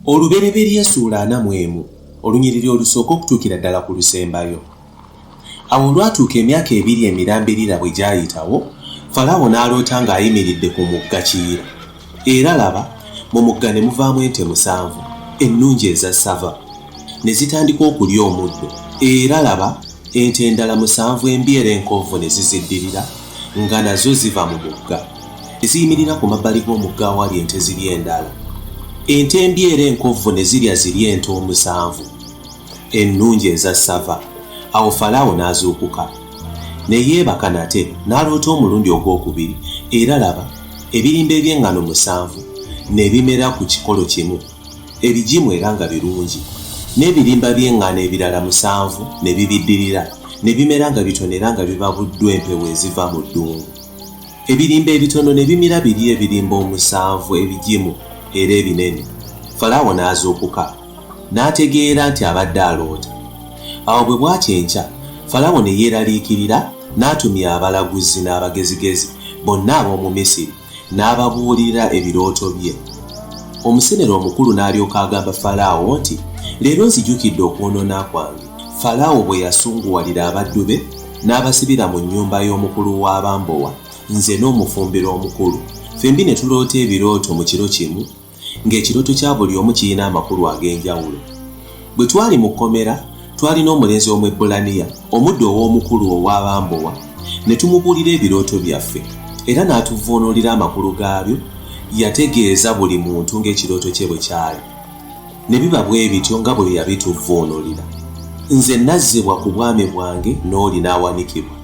Olubereberye essuula 41, olunyiriri olusooka okutuukira ddala ku lusembayo. Awo olwatuuka emyaka ebiri emirambirira bwe gyayitawo, Falaawo n'aloota ng'ayimiridde ku mugga Kiyira, era laba, mu mugga ne muvaamu ente musanvu ennungi eza ssava, ne zitandika okulya omuddo, era laba, ente endala musanvu embi era enkovvu ne ziziddirira, nga nazo ziva mu mugga, ne ziyimirira ku mabbali g'omugga awali ente ziri endala. Ente embi era enkovvu ne zirya ziri ente omusanvu ennungi eza ssava. Awo Falaawo n'azuukuka. Ne yeebaka nate, n'aloota omulundi ogw'okubiri, era laba, ebirimba eby'eŋŋano musanvu ne bimera ku kikolo kimu, ebigimu era nga birungi, n'ebirimba by'eŋŋano ebirala musanvu ne bibiddirira, ne bimera nga bitono era nga bibabuddwa empewo eziva mu ddungu. Ebirimba ebitono ne bimira biri ebirimba omusanvu ebigimu era ebinene. Falaawo n'azuukuka, n'ategeera nti abadde aloota. Awo bwe bwakya enkya, Falaawo ne yeeraliikirira, n'atumya abalaguzi n'abagezigezi bonna ab'omu Misiri, n'ababuulira ebirooto bye. Omusenero omukulu n'alyoka agamba Falaawo nti, Leero nzijukidde okwonoona kwange, Falaawo bwe yasunguwalira abaddu be n'abasibira mu nnyumba y'omukulu w'abambowa, nze n'omufumbiro omukulu, ffembi ne tuloota ebirooto mu kiro kimu, ng'ekirooto kya buli omu kirina amakulu ag'enjawulo. Bwe twali mu kkomera, twalina omulenzi Omwebbulaniya, omuddu ow'omukulu ow'abambowa, ne tumubuulira ebirooto byaffe, era n'atuvvuunulira amakulu gaabyo, yategeeza buli muntu ng'ekirooto kye bwe kyali. Ne biba bwe bityo nga bwe yabituvvuunulira. Nze nazzibwa ku bwami bwange n'oli n'awanikibwa.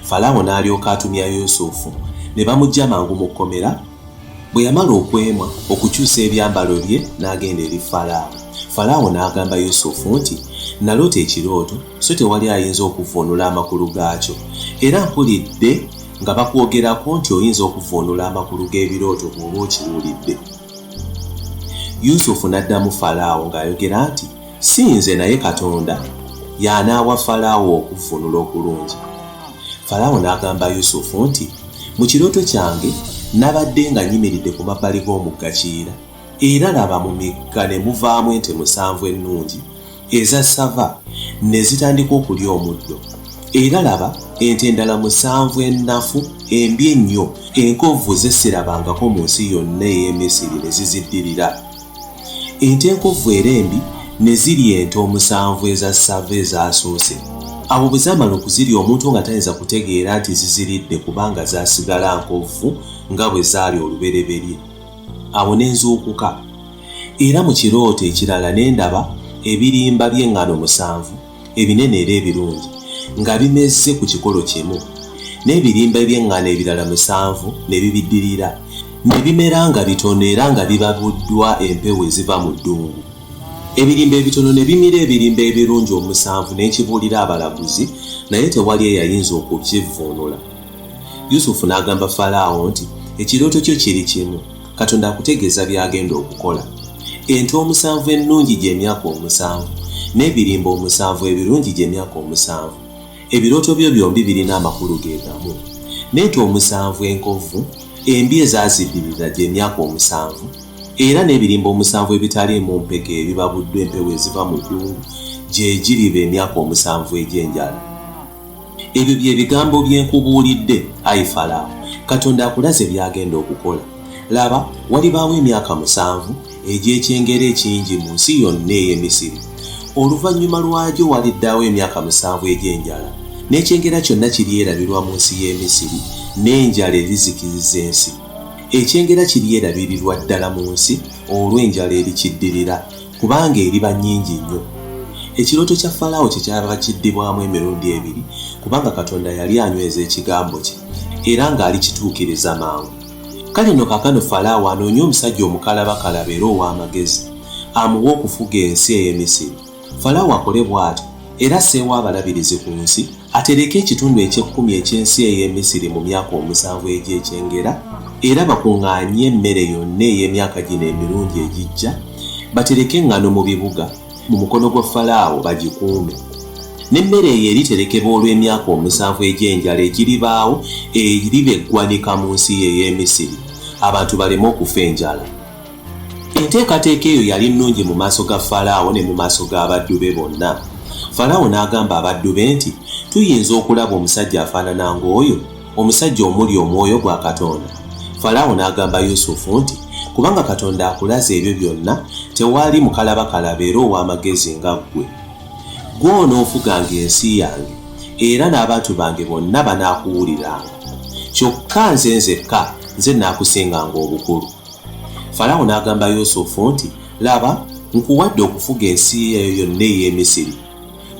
Falaawo n'alyoka atumya Yusufu, ne bamuggya mangu mu kkomera. Bwe yamala okwemwa okukyusa ebyambalo bye n'agenda eri Falaawo. Falaawo n'agamba Yusufu nti, Naloota ekirooto, so tewali ayinza okuvvuunula amakulu gaakyo. Era mpulidde nga bakwogerako nti oyinza okuvvuunula amakulu g'ebirooto bw'oba okiwulidde. Yusufu n'addamu Falaawo ng'ayogera nti, Si nze naye Katonda y'anaawa Falaawo okuvvuunula okulungi. Falaawo n'agamba Yusufu nti, Mu kirooto kyange nabadde nga nnyimiridde ku mabbali g'omugga Kiyira, era laba mu migga ne muvaamu ente musanvu ennungi eza ssava ne zitandika okulya omuddo. Era laba ente endala musanvu ennafu embi ennyo enkovvu ze sirabangako mu nsi yonna ey'e Misiri ne ziziddirira. Ente enkovvu era embi ne zirya ente omusanvu eza ssava ezaasoose. Awo bwe zaamala okuzirya omuntu nga tayinza kutegeera nti ziziridde kubanga zaasigala nkovvu nga bwe zaali olubereberye. Awo ne nzuukuka. Era mu kirooto ekirala ne ndaba ebirimba by'eŋŋano musanvu, ebinene era ebirungi, nga bimeze ku kikolo kimu, n'ebirimba eby'eŋŋano ebirala musanvu ne bibiddirira, ne bimera nga bitono era nga bibabuddwa empewo eziva mu ddungu. Ebirimba ebitono ne bimira ebirimba ebirungi omusanvu ne nkibuulira abalaguzi, naye tewali eyayinza okukivvuunula. Yusufu n'agamba Falaawo nti, Ekirooto kyo kiri kimu, Katonda akutegeeza by'agenda okukola. Ente omusanvu ennungi gye myaka omusanvu, n'ebirimba omusanvu ebirungi gye myaka omusanvu. Ebirooto byo byombi birina amakulu ge gamu. N'ente omusanvu enkovvu embi ezaaziddirira gye myaka omusanvu, era n'ebirimba omusanvu ebitaliimu mpeke ebibabuddwa empewo eziva mu ddungu gye giriba emyaka omusanvu egy'enjala. Ebyo bye bigambo bye nkubuulidde, ayi Falaawo. Katonda akulaze by'agenda okukola. Laba, walibaawo emyaka musanvu egy'ekyengera ekingi mu nsi yonna ey'e Misiri. Oluvannyuma lwagyo waliddaawo emyaka musanvu egy'enjala, n'ekyengera kyonna kiryerabirwa mu nsi y'e Misiri, n'enjala erizikiriza ensi. Ekyengera kiryerabirirwa ddala mu nsi olw'enjala erikiddirira. Kubanga eriba nnyingi nnyo. Ekirooto kya Falaawo kyekyava kiddibwamu emirundi ebiri, kubanga Katonda yali anyweza ekigambo kye era ng'alikituukiriza mangu. Kale nno kaakano Falaawo anoonye omusajja omukalabakalaba era ow'amagezi, amuwe okufuga ensi ey'e Misiri. Falaawo akole bw'atyo era asseewo abalabirizi ku nsi, atereke ekitundu eky'ekkumi eky'ensi ey'e Misiri mu myaka omusanvu egy'ekyengera, era bakuŋŋaanye emmere yonna ey'emyaka gino emirungi egijja, batereke eŋŋano mu bibuga, mu mukono gwa Falaawo bagikuume. N'emmere eyo eriterekebwa olw'emyaka omusanvu egy'enjala egiribaawo eriba eggwanika mu nsi ey'e Misiri, abantu baleme okufa enjala. Enteekateeka eyo yali nnungi mu maaso ga Falaawo ne mu maaso g'abaddu be bonna. Falaawo n'agamba abaddu be nti, Tuyinza okulaba omusajja afaanana ng'oyo, omusajja omuli omwoyo gwa Katonda? Falaawo n'agamba Yusufu nti, Kubanga Katonda akulaze ebyo byonna, tewali mukalabakalaba era ow'amagezi nga ggwe. Ggwe onoofuganga ensi yange, era n'abantu bange bonna banaakuwuliranga. Kyokka nze nzekka nze naakusinganga obukulu. Falaawo n'agamba Yusufu nti, Laba, nkuwadde okufuga ensi eyo yonna ey'e Misiri.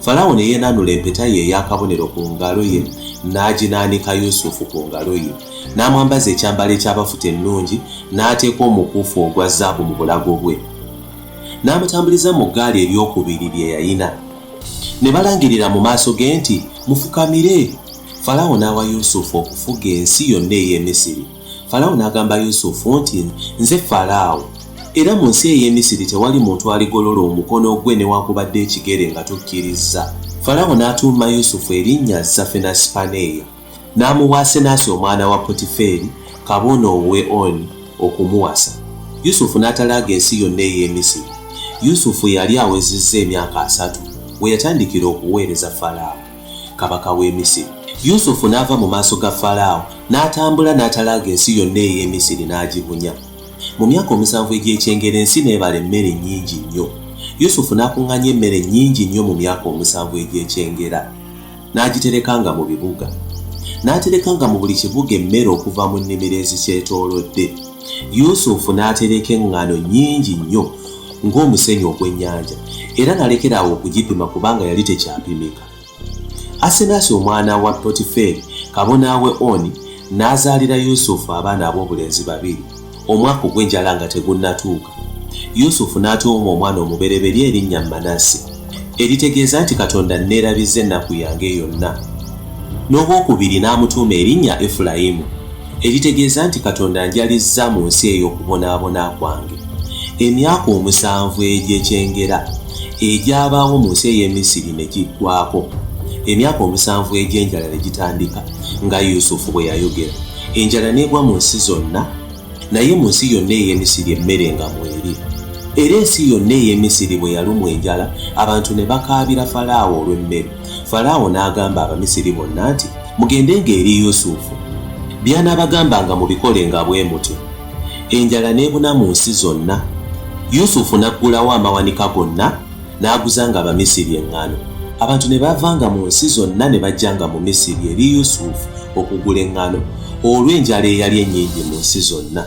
Falaawo ne yeenanula empeta ye ey'akabonero ku ngalo ye n'aginaanika Yusufu ku ngalo ye, n'amwambaza ekyambalo eky'abafuta ennungi, n'ateeka omukuufu ogwa zaabu mu bulago bwe. N'amutambuliza mu ggaali ery'okubiri lye yalina. Ne balangirira mu maaso ge nti, Mufukamire! Falaawo n'awa Yusufu okufuga ensi yonna ey'e Misiri. Falaawo n'agamba Yusufu nti, Nze Falaawo, era mu nsi ey'e Misiri tewali muntu aligolola omukono gwe newaakubadde ekigere nga tokkirizza. Falaawo n'atuuma Yusufu erinnya Zafenasipaneya, n'amuwa Asenaasi omwana wa Potifeeri, kabona ow'e Oni, okumuwasa. Yusufu n'atalaaga ensi yonna ey'e Misiri. Yusufu yali awezezza emyaka asatu we yatandikira okuweereza Falaawo, kabaka w'e Misiri. Yusufu n'ava mu maaso ga Falaawo, n'atambula n'atalaaga ensi yonna ey'e Misiri n'agibunya. Mu myaka omusanvu egy'ekyengera ensi n'ebala emmere nnyingi nnyo. Yusufu n'akuŋŋaanya emmere nnyingi nnyo mu myaka omusanvu egy'ekyengera, n'agiterekanga mu bibuga. N'aterekanga mu buli kibuga emmere okuva mu nnimiro ezikyetoolodde. Yusufu n'atereka eŋŋano nnyingi nnyo ng'omusenyu ogw'ennyanja, era n'alekera awo okugipima kubanga yali tekyapimika. Asenaasi omwana wa Potifeeri kabona we Oni n'azaalira Yusufu abaana ab'obulenzi babiri, omwaka ogw'enjala nga tegunnatuuka. Yusufu n'atuuma omwana omubereberye erinnya Manase, eritegeeza nti Katonda anneerabizza ennaku yange yonna. N'ow'okubiri n'amutuuma erinnya Efulayimu, eritegeeza nti Katonda anjalizza mu nsi ey'okubonaabona kwange. Emyaka omusanvu egy'ekyengera egyabaawo mu nsi ey'e Misiri ne giggwaako, emyaka omusanvu egy'enjala ne gitandika, nga Yusufu bwe yayogera. Enjala n'egwa mu nsi zonna, naye mu nsi yonna ey'e Misiri emmere nga mweri. Era ensi yonna ey'e Misiri bwe yalumwa enjala, abantu ne bakaabira Falaawo olw'emmere. Falaawo n'agamba Abamisiri bonna nti, Mugendenga eri Yusufu, by'anaabagambanga mubikolenga bwe mutyo. Enjala n'ebuna mu nsi zonna. Yusufu n'aggulawo amawanika gonna, n'aguzanga Abamisiri eŋŋaano. Abantu ne bavanga mu nsi zonna ne bajjanga mu Misiri eri Yusufu okugula eŋŋaano, olw'enjala eyali ennyingi mu nsi zonna.